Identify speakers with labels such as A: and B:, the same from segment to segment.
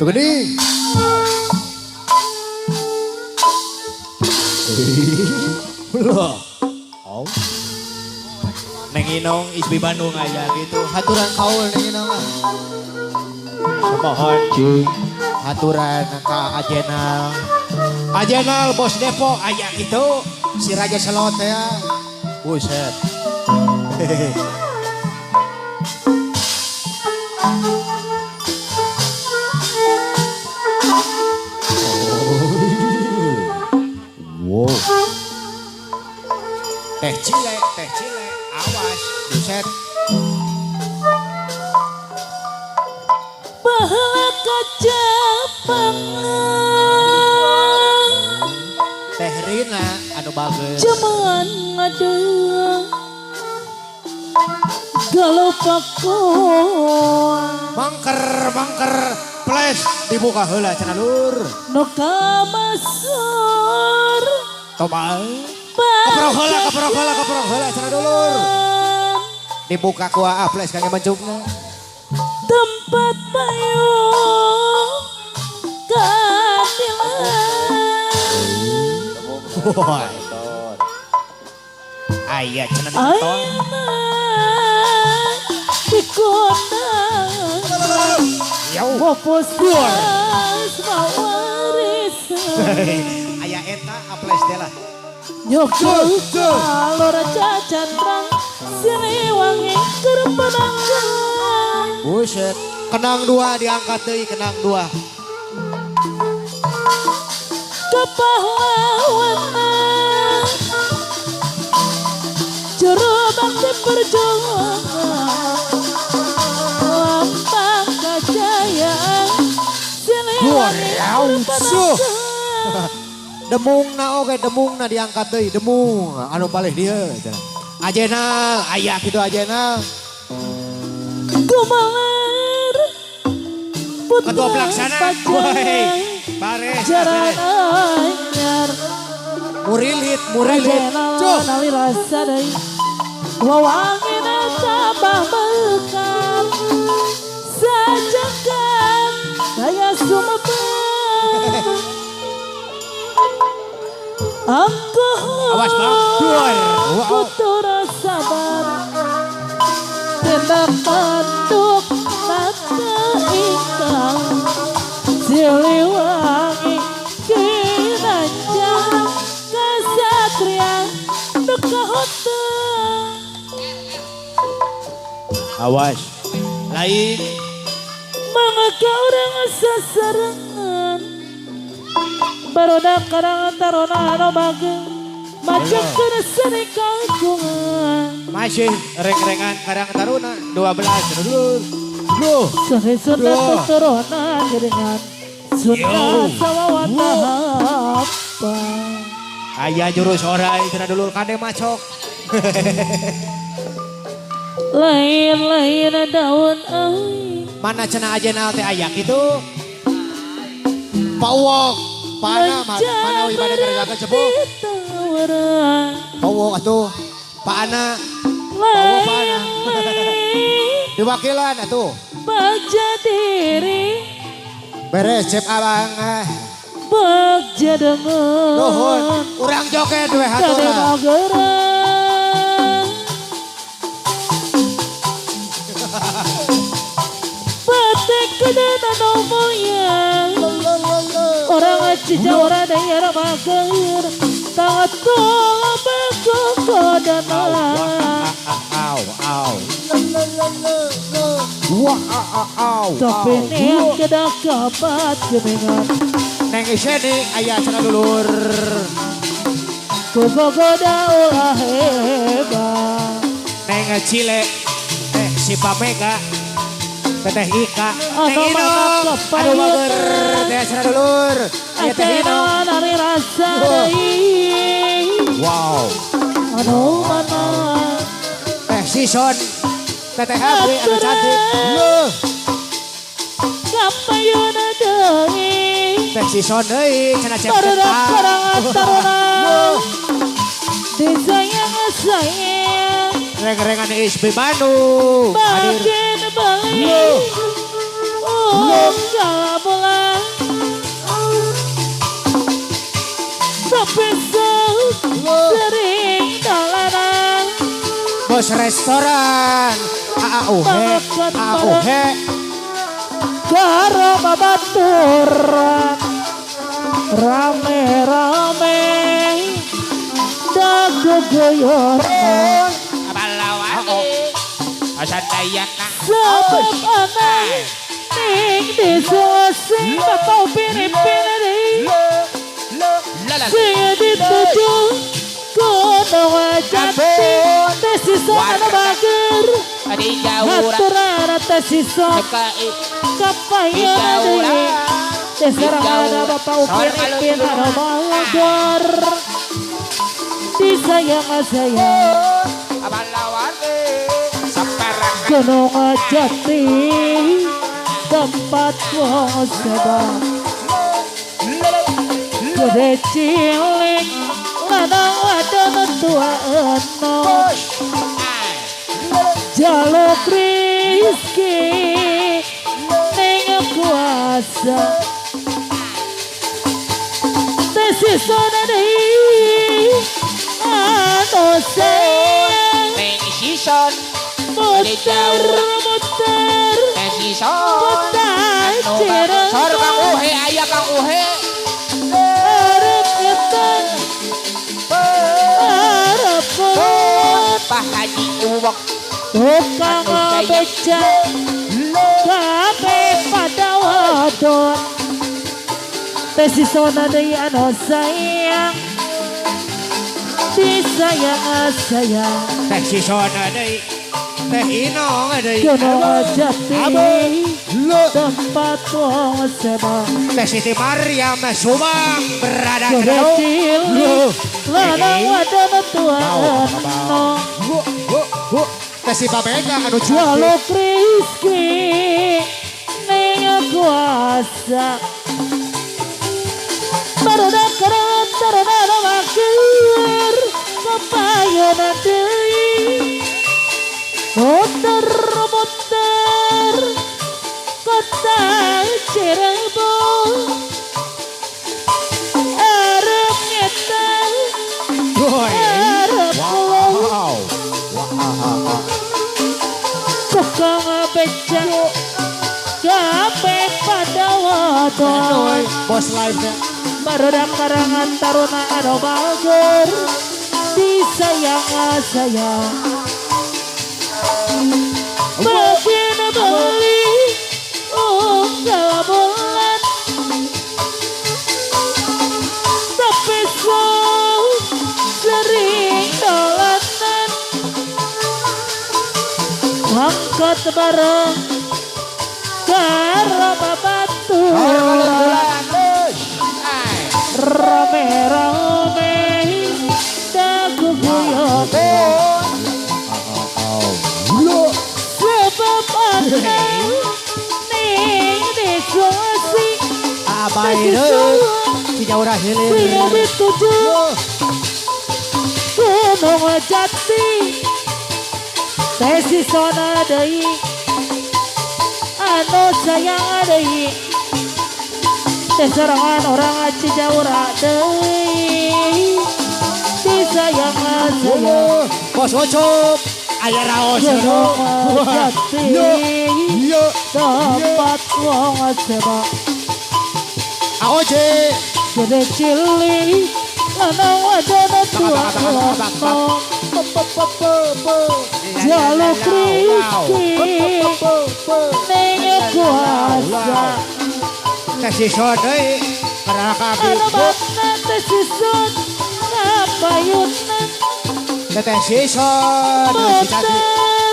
A: Tuh gede. Loh. Oh.
B: Neng Inong Isbi Bandung aja gitu.
A: Haturan kaul Neng Inong ah.
B: Semohon haturan ka Ajenal.
A: Ajenal bos Depok aya gitu. Si Raja Selot ya.
B: Buset.
A: Wow. Teh cile, awas, buset.
C: Baheula kacapangan
A: Teh Rina anu bagus.
C: Jaman ngadeung galau pakoan.
A: Mangker, mangker, flash dibuka heula cenah lur.
C: Nu kamasur.
A: Toba. Keprok heula, keprok heula, keprok heula cenah dulur. Dibuka ku aa flash kangge mencukna.
C: Tempat payung keadilan.
A: Wah.
B: Aya cenah ditonton.
C: Ayeuna dikondang.
A: Yo.
C: Wopos warisan.
A: Aya eta aples teh lah.
C: Nyokol alor cacandrang Siliwangi keur penanggang.
A: Buset. Kenang dua diangkat deui, kenang dua.
C: Kepahlawanan juru bakti perjuangan lambang kejayaan Siliwangi keur penanggang.
A: Demungna oge, demungna diangkat deui, demung anu palih dieu cenah. Ajenal, aya kitu Ajenal.
C: Gumelar putra
B: Ketua pelaksana. Woi. Bares.
C: Jaran anyar.
A: Murilit, murilit. Cuh.
C: Ajenal rasa deui wawangina tambah mekar sajakan daya sumebang. Angkuh.
B: Awas, Bang. Duar.
C: Putra sabar tindak tanduk mata ingkang Siliwangi kinanjang kesatria nu kahutang.
B: Awas. Lain.
C: Mangga urang sasarengan barodak karangan tarona anu bageng macakeun seni kagungan.
B: Masih reng-rengan Karang Taruna 12 dulur.
A: Loh.
C: Seni Sunda
A: Duh.
C: tuturunan jaringan Sunda sawawata apa.
B: Aya jurus orai cenah dulur.
A: Kade macok.
C: Lain-lain daun ai.
A: Mana cenah Ajenal teh aya kitu? Pak Uwok, mana mana wi bade ngerjakeun cepuh? Pak Uwok atuh. Pak Ana, Pak Uwok Pak Ana. Diwakilan atuh.
C: Bagja diri.
A: Beres cep abang. Eh.
C: Bagja dengen.
A: Nuhun, urang joget we
C: Kade
A: haturna.
C: Mageran. Batik kedana no mulia. Orang Cijawara daerah Mageran. Tangan tolong bagus kodana.
B: Au au.
A: Wah, au, au,
C: Tapi
A: au.
C: niat kedah kapat geningan.
A: Neng Iseni aya cenah dulur.
C: Kugogoda ulah hebat.
B: Neng Cile. Eh si Pamega. Teteh Ika. Neng
C: Anu
B: Inong.
C: mana
A: Aduh bager teh cenah dulur. Aya teh Inong.
C: Aceh nari rasa deui.
A: Wow.
C: Anu mana.
A: Teh Sison. Teteh Abri anu cantik. Loh,
C: Kapayuna deui.
A: Teh Sison deui cenah cep
C: Barudak karangan taruna.
A: Loh,
C: Disayang sayang.
A: Reng-rengan ISB Bandung. Hadir.
C: Bagian balik.
A: Loh.
C: Unggal bulan tapi sering dolanan.
B: Bos restoran. AAUH. AAUH.
C: Karo babaturan rame-rame dago goyonan.
D: Balawate. Asandayana.
C: Sebab ana ning desa sing bapak pilih-pilih
D: La la.
C: sing dituju Gunung Jati teh sisa anu bager
D: Adi jauh.
C: aturan teh sisa
D: Suka
C: kapayun deui teh sareng ada bapak Upin Ipin anu bager disayang sayang.
D: Balawate. Saparakan.
C: Gunung Jati tempat wong sebab gede cilik lanang wadon tua enom jaluk rizki ning kuasa tesisone deui anu sayang.
D: Neng season.
C: Muter muter
D: Neng season.
C: kota
D: Sor Kang
C: Cirebon.
D: Uhe aya Kang Uhe.
C: Arep ngetan arep kulon.
D: Pak Haji Uwok.
C: Tukang beca kabeh pada wadon tesisona deui anu sayang disayang sayang.
B: Teh sisona deui. Teh Inong deui.
C: Gunung Jati tempat wong sebab
B: Teh Siti Maryam Subang berada
C: gede
B: di
C: cilik lanang wadon tua enom.
A: Teh si Pamega anu cantik.
C: Jaluk rizki ning kuasa Taruna karang taruna mager kepayun deui muter muter kota Cirebon arep ngetan
B: Woi.
C: arep kulon.
A: Wow. Wow.
C: Tukang beca kabeh pada wadon.
A: Bos live nya.
C: Barudak karangan taruna anu bager disayang sayang makin beli unggal bulan tapi so sering dolanan angkat bareng karo babaturan rame-rame dago guyon sebab ana ning desa sing
B: Abai deui. Cijaura
C: sing
B: hilir.
C: dituju Gunung Jati tesisona deui anu sayang deui teh sorangan orang Cijaura deui disayang sayang.
B: Bos Ucup. Aya raos.
C: Gunung Jati
A: Iya.
C: tempat wong sebab
A: AOJ.
C: gede cilik lanang wadon tua enom jaluk rizki ning kuasa.
B: Teh sison deui. Karena abdi.
C: Anu makna teh sison kapayunan.
B: Teh sison. Si cantik.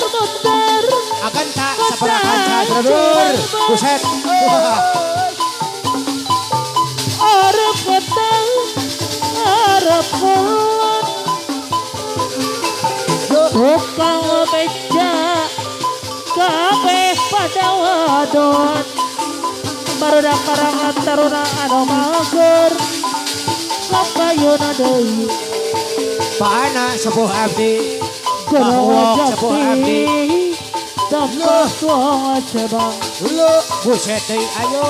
C: Muter muter
B: Akan tak saparakan dulur. Buset.
C: Arep ngetan arep kulon tukang beca kabeh pada wadon barudak karangan taruna anu mager kapayun deui.
B: Pak Ana sepuh abdi.
C: Gunung
B: Pak Uwok sepuh abdi.
C: Jati Tempat wong cebang.
B: Buset deui ayo.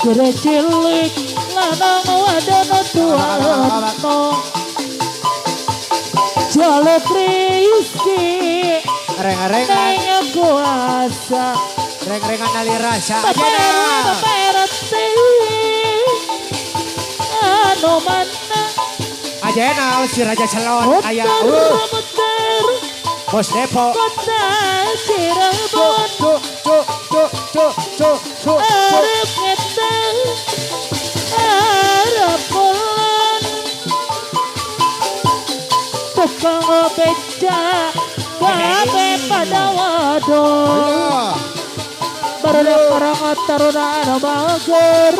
C: Gede cilik lanang wadon tua enom. Jaluk rizki
B: Reng-rengan,
C: neng kuasa.
B: Reng-rengan ali rasa.
C: Bapak RW, Bapak RT, anu mana?
B: Ajenal si Raja Selon aya.
C: Muter muter
B: Bos Depo.
C: Kota Cirebon.
A: Cuk cuk cuk cuk cuk cuk.
C: Arep ngetan, arep pulang. Tukang beca kabeh pada wadon. Barudak orang taruna anu mager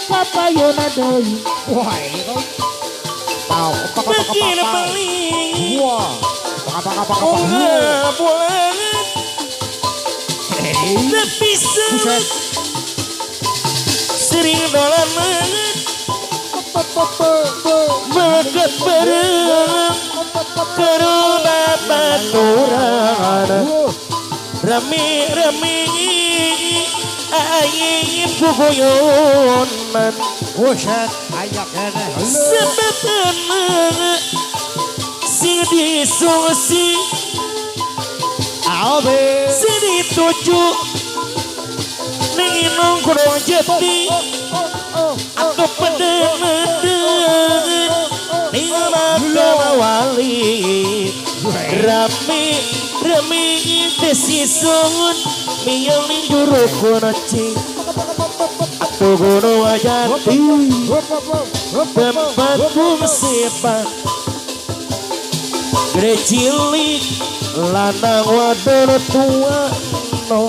C: kapayuna deui.
A: Wah, ini kau. Pau, pau, pau, pau, pau. Wah, pau, pau, pau, pau.
E: Tapi
A: Buset.
E: sering dalam melekat bareng ke rumah baturan rame-rame aing guguyonan.
A: Buset, ayak kene.
E: Sebab sing disungsi
A: Abe.
E: sing dituju ning nongkrong jati atau pedeng-pedeng ning makam wali rame rame desison miyang ning jero kono cing atau gono jati tempat fungsi. Gede cilik lanang wadon tua nom.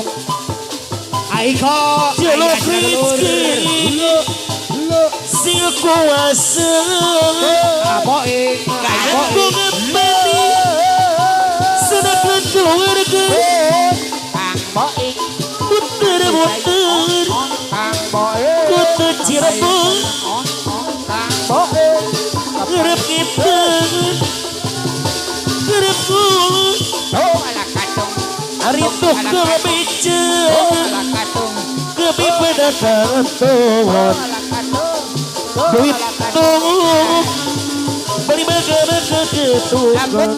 B: Aiko.
E: Jaluk rezeki sing kuasa.
B: Apoing.
E: Aku ngepeti seneng keluarga.
D: Kang Boing.
E: Muter-muter
D: Kang Boing.
E: Kota Cirebon.
D: Kang Boing.
E: Ngerep ngiteng ngerep mulut.
D: Oh ala katung.
E: Hari tuh kebeca
D: Oh ala katung.
E: Kebi pada kantor.
D: Ala katung.
E: Duit tuh beli makan ke tukang.